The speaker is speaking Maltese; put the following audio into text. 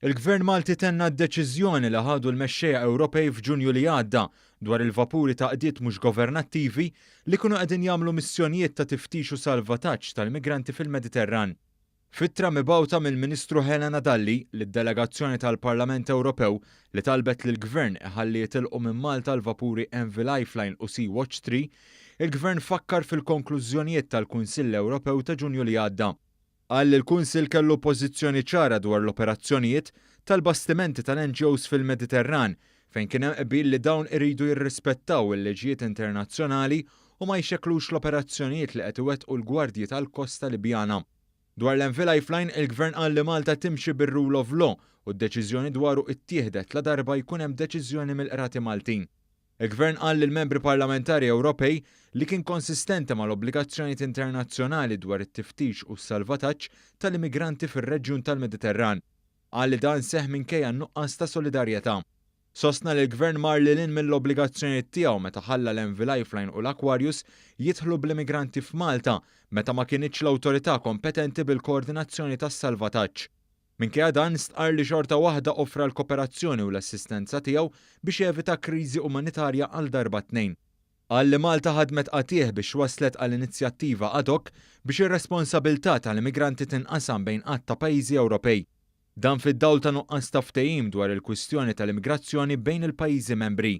Il-Gvern Malti tenna d-deċiżjoni li ħadu l-mexxejja Ewropej f'Ġunju li għadda dwar il-vapuri ta' għaqdiet mhux governattivi li kienu qegħdin jagħmlu missjonijiet ta' tiftix u salvataġġ tal-migranti fil-Mediterran. F'ittra mibgħuta mill-Ministru Helena Dalli lid-delegazzjoni tal-Parlament Ewropew li talbet lill-Gvern iħalli jitilqu minn Malta l-vapuri MV Lifeline u Sea Watch 3, il-Gvern fakkar fil-konklużjonijiet tal-Kunsill Ewropew ta' Ġunju li għadda. Qal li l-Kunsill kellu pożizzjoni ċara dwar l-operazzjonijiet tal-bastimenti tal-NGOs fil-Mediterran fejn kien hemm qbil li dawn iridu jirrispettaw il-liġijiet internazzjonali u ma jxekklux l-operazzjonijiet li qed iwettqu l-Gwardji tal-Kosta Libjana. Dwar l-MV Lifeline, il-Gvern qal li Malta timxi bir-rule of law u d-deċiżjoni dwaru ittieħdet ladarba jkun hemm deċiżjoni mill-Qrati Maltin. Il-Gvern qal lill-Membri Parlamentari Ewropej li kien konsistenti mal-obbligazzjonijiet internazzjonali dwar it-tiftix u s-salvataġġ tal-immigranti fir-reġjun tal-Mediterran. Qal li dan seħħ minkejja n-nuqqas ta' solidarjetà. Sostna li l-Gvern mar lil hinn mill-obbligazzjonijiet tiegħu meta ħalla l-MV Lifeline u l-Aquarius jidħlu bl-immigranti f'Malta meta ma kinitx l-awtorità kompetenti bil-koordinazzjoni tas-salvataġġ. Minkejja dan, stqarr li xorta waħda offra l-koperazzjoni u l-assistenza tiegħu biex jevita kriżi umanitarja għal darba tnejn. Qal li Malta ħadmet qatigħ biex waslet għal inizjattiva ad hoc biex ir-responsabilità tal-immigranti tinqasam bejn għadd ta' pajjiżi Ewropej. Dan fid-dawl ta' nuqqas ta' ftehim dwar il-kwistjoni tal-immigrazzjoni bejn il-pajjiżi membri.